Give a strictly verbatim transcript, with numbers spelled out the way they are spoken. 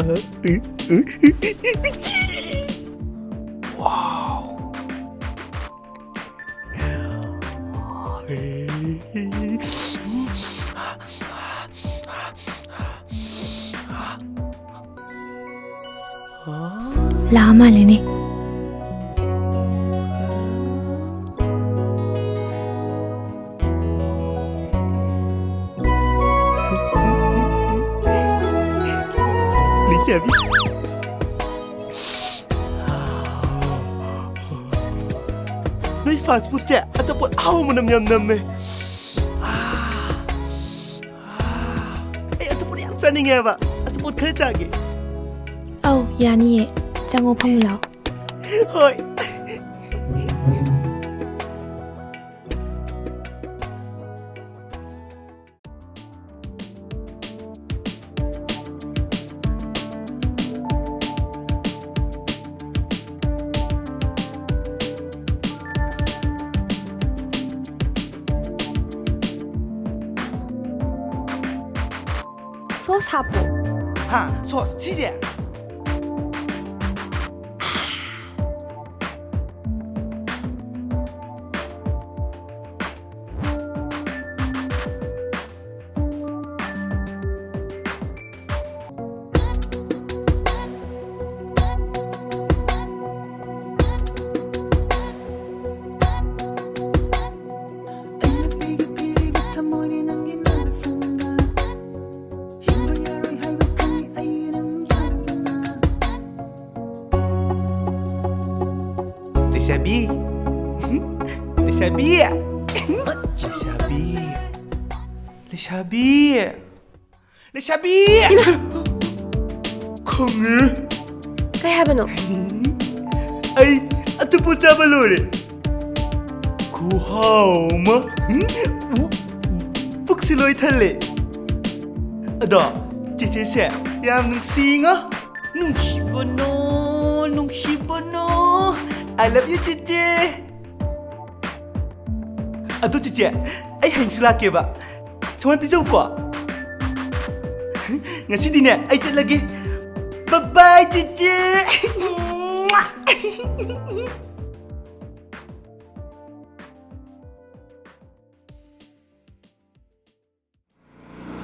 Wow. ꯂꯥꯛꯑ ꯃꯥꯜꯂꯦꯅꯦ꯫ ꯂꯩꯁꯥꯕꯤ꯫ ꯅꯣꯏ fast foodꯁꯦ ꯑꯆꯥꯄꯣꯠ ꯑꯍꯥꯎꯕ ꯃꯅꯝ ꯌꯥꯝ ꯅꯝꯃꯦ꯫ ꯑꯩ ꯑꯆꯥꯄꯣꯠ ꯌꯥꯝ ꯆꯥꯅꯤꯡꯉꯦꯕ꯫ ꯑꯆꯥꯄꯣꯠ ꯈꯔ ꯆꯥꯒꯦ꯫ ꯑꯧ, ꯌꯥꯅꯤꯌꯦ꯫ ꯆꯪꯉꯣ, ꯐꯝꯃꯨ ꯂꯥꯎ꯫ ꯍꯣꯏ꯫ Sauce ꯍꯥꯞꯄꯣ꯫ ꯍꯥ, sauce ꯁꯤꯁꯦ? ꯑꯩꯅ ꯄꯤꯒꯦ ꯄꯤꯔꯤꯕ ꯊꯃꯣꯏꯅꯤ ꯅꯪꯒꯤ ꯅꯥꯟꯐꯝꯗ꯫ ꯍꯤꯡꯕ ꯌꯥꯔꯣꯏ ꯍꯥꯏꯕ ꯈꯪꯉꯤ ꯑꯩ ꯅꯪ ꯌꯥꯎꯗꯅ꯫ ꯂꯩꯁꯥꯕꯤ꯫ ꯂꯩꯁꯥꯕꯤ꯫ ꯂꯩꯁꯥꯕꯤ꯫ ꯂꯩꯁꯥꯕꯤ꯫ ꯂꯩꯁꯥꯕꯤ! ꯏꯃꯥ! ꯈꯪꯉꯦ꯫ ꯀꯩ ꯍꯥꯏꯕꯅꯣ? ꯑꯩ ꯑꯆꯥꯄꯣꯠ ꯆꯥꯕ ꯂꯣꯏꯔꯦ꯫ ꯈꯨꯍꯥꯎ ꯑꯃ꯫ ꯎ, ꯄꯨꯛꯁꯤ ꯂꯣꯏ ꯊꯜꯂꯦ꯫ ꯑꯗꯣ, ꯆꯦꯆꯦꯁꯦ ꯌꯥꯝ ꯅꯨꯡꯁꯤꯉꯣ꯫ ꯅꯨꯡꯁꯤꯕꯅꯣ, ꯅꯨꯡꯁꯤꯕꯅꯣ꯫ I love you, ꯆꯦꯆꯦ꯫ ꯑꯗꯨ ꯆꯤꯆꯦ, ꯑꯩ ꯍꯌꯦꯡꯁꯨ ꯂꯥꯛꯀꯦꯕ꯫ ꯁꯨꯃꯥꯏꯅ ꯄꯤꯖꯧꯀꯣ꯫ ꯉꯁꯤꯗꯤꯅꯦ, ꯑꯩ ꯆꯠꯂꯒꯦ꯫ Bye bye, ꯆꯤꯆꯦ꯫